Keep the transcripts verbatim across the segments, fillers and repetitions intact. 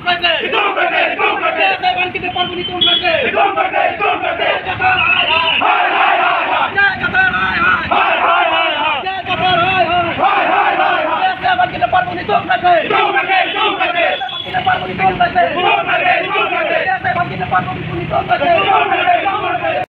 Hitung karte, hitung karte. Hitung karte, hitung karte. Hitung karte, hitung karte. Jai Kathar, hai, hai. Hai, hai, hai, hai. Jai Kathar, hai, hai. Hai, hai, hai, hai. Jai Kathar, hai, hai. Hai, hai, hai, hai. Hitung karte, hitung karte. Hitung karte, hitung karte. Hitung karte, hitung karte. Hitung karte, hitung karte. Hitung karte, hitung karte.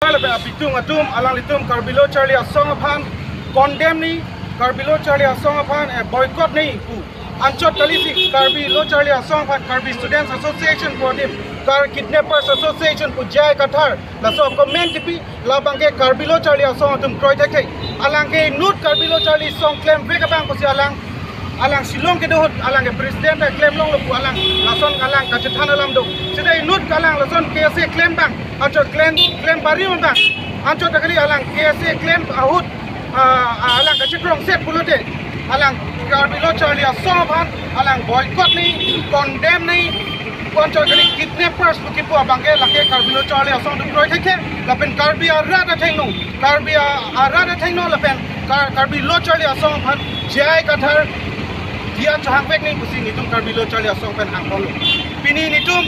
Lapen abitung atum, alanglitum Karbi Lo Charli Asong aphan condemn ni, Karbi Lo Charli Asong aphan, eh, boycott ni pu. Anchot kalisi Karbi Lo Charli Asong aphan Karbi Students Association pu adim, Kar Kidnappers Association pu J I Kathar laso comment kipi, labangke Karbi Lo Charli Asong atum kroi thekthe. Alangke inut Karbi Lo Charli Asong klemvek abang pusi alang, alang Shillong kedo ahut alangke president ta klem longlo pu alang lason alang kachethan alam do. Seta inut alang lason K S A klem abang, anchot klem, klem bari abang, anchot ta kali alang K S A klem ahut, ah, ah, alang kachikrongset pulote, alang Karbi Lo Charli Asong aphan alang boycott ni, condemn ni, anchot kali kidnappers pu kipu abangke lake Karbi Lo Charli Asong atum kroi thekthe, lapen Karbi arat athengno, Karbi a-, arat athengno lapen Kar-, Karbi Lo Charli Asong aphan J I Kathar diya chohangvek ni pusi netum Karbi Lo Charli Asong pen hangponlo. Pini netum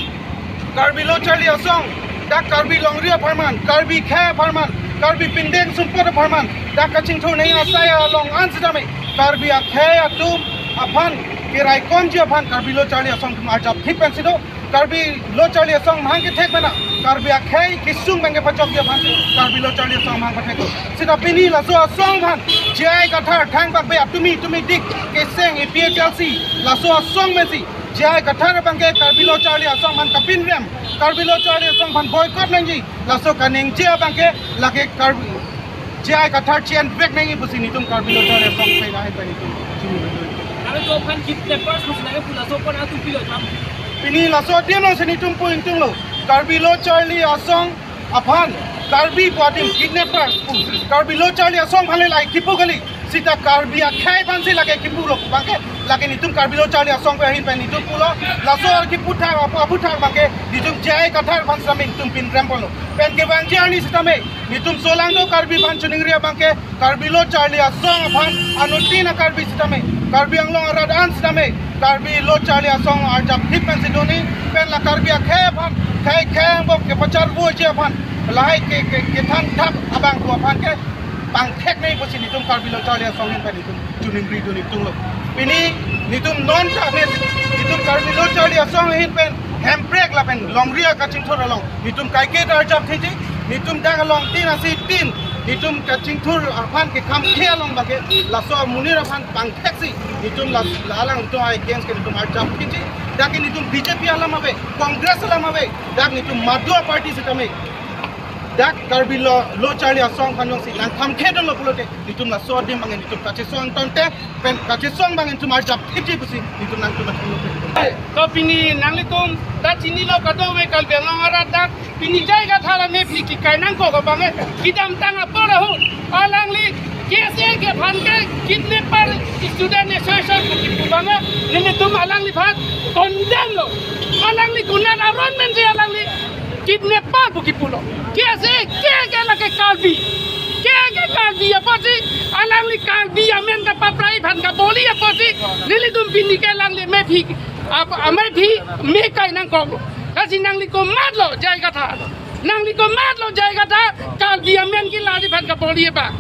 Karbi Lo Charli Asong, dak Karbi longri apharman, Karbi akhei apharman, Karbi pindeng sumpot apharman, dak kachingthur nangji asai along an sitame, Karbi akhei atum aphan keraikomji aphan Karbi Lo Charli Asong atum arjap thip pensi do. Karbi Lo Charli Asong amahang kethek mena, Karbi akhei kesung abangke pachokji aphan si Karbi Lo Charli Asong amahang pathek do. Seta pini laso asong aphan J I Kathar thangbak be atumi tumi dik keseng A P H L C laso asong pensi J I Kathar abangke Karbi Lo Charli Asong aphan kapinrem, Karbi Lo Charli Asong aphan boycott nangji, laso kaningje abangke lake Karbi J I Kathar chienvek nangji pusi netum Karbi Lo Charli Asong pen ahin pen netum chini. Karbi Lo aphan kidnappers pusi nangkepu laso aphan atum pilo jam. Pini laso adim alongsi netum pu ingtunglo. Karbi Lo Charli Asong aphan Karbi pu adim kidnappers pu, Karbi Lo Charli Asong aphan le lahai kipu kali. Seta Karbi akhei aphansi lake kipulo abangke, lake netum Karbi Lo Charli Asong pen ahin pen netum pulo. Laso kipu thak, apu, apu thak abangke netum J I Kathar aphan sitame netum pinrem ponlo. Pen kevangji arni sitame netum solangdo Karbi aphan choningri abangke, Karbi Lo Charli Asong aphan anuttin a-Karbi sitame, Karbi Anglong arat an sitame Karbi Lo Charli Asong arjap thip pensi do ni, pen la Karbi akhei aphan, khei khei angbong kepacharvoji aphan lahai ke, ke, kethan thap abang pu aphan ke pangthek nangji pusi netum Karbi Lo Charli Asong ahin pen netum choningri do netum lo. Pini netum non ta pen netum Karbi Lo Charli Asong ahin pen Hemprek lapen longri akachingthur along netum kaike ta arjap thekthe, netum dak along tin asi tin, netum kachingthur aphan kekhamkhe along abangke laso amonit aphan pangtheksi netum la, la alangtum against ke netum arjap thekthe. Dak ke netum B J P alam ave, Congress alam ave, dak netum madu a-party sitame dak Karbi Lo, Lo Charli Asong aphan jongsi nangkhamkhe dunlo pulote, netum laso adim abang netum kachesong tangte, pen kachesong abang netum arjap thipji pusi netum nangtum atum lo. To pini nanglitum ta chinilo kadokave Karbi Anglong arat dak pini J I Kathar amephi kekai nangkok abang kedamtang apor ahut alangli K S A ke aphan ke kidnapper student association pu kipu abang nelitum alangliphan condemn lo. Alangli konat aron pensi alangli kidnapper pu kipulo. K S A ke ke lake Karbi. Ke ke Karbi apotsi alangli Karbi amen kapaprai aphan kaboli apotsi nelitum pini ke alangli mephi ap-, amephi mekai nangkok. Lasi nangli komatlo J I Kathar. Nangli komatlo J I Kathar Karbi amen kelari aphan kaboli abang.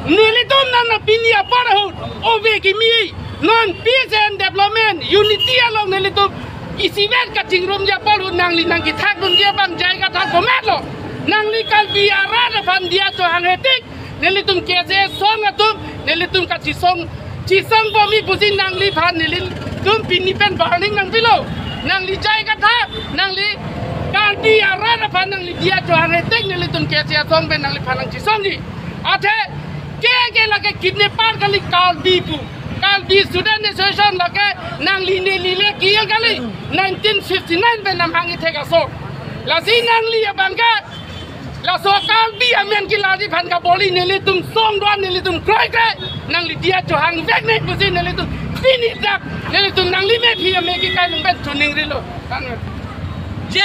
Nelitum nang pini apor ahut ove kimi non peace and development unity along nelitum isivet kachingrumji apor ahut nangli nangkethakdunji abang J I Kathar komatlo. Nangli Karbi arat aphan diya chohanghe tik, nelitum K S A asong atum nelitum kachisong, chisong bomi pusi nangliphan nelitum pini pen warning nangpilo. Nangli J I Kathar, nangli Karbi arat aphan nangli diya chohanghe tik nelitum K S A asong pen nangliphan nangchisongji. Athe ke ke lake kidnapper kali Karbi pu. Karbi Student Association lake nangli neli le kiya kali nineteen fifty-nine pen namhang ithek aso. Lasi nangli abang ke laso Karbi amen kelari aphan kaboli nelitum song do-an nelitum kroikre nangli diya chohangvek nangji pusi nelitum pini dak nelitum nangli mephi ame kekai along pen choningrilo. Kan. Jai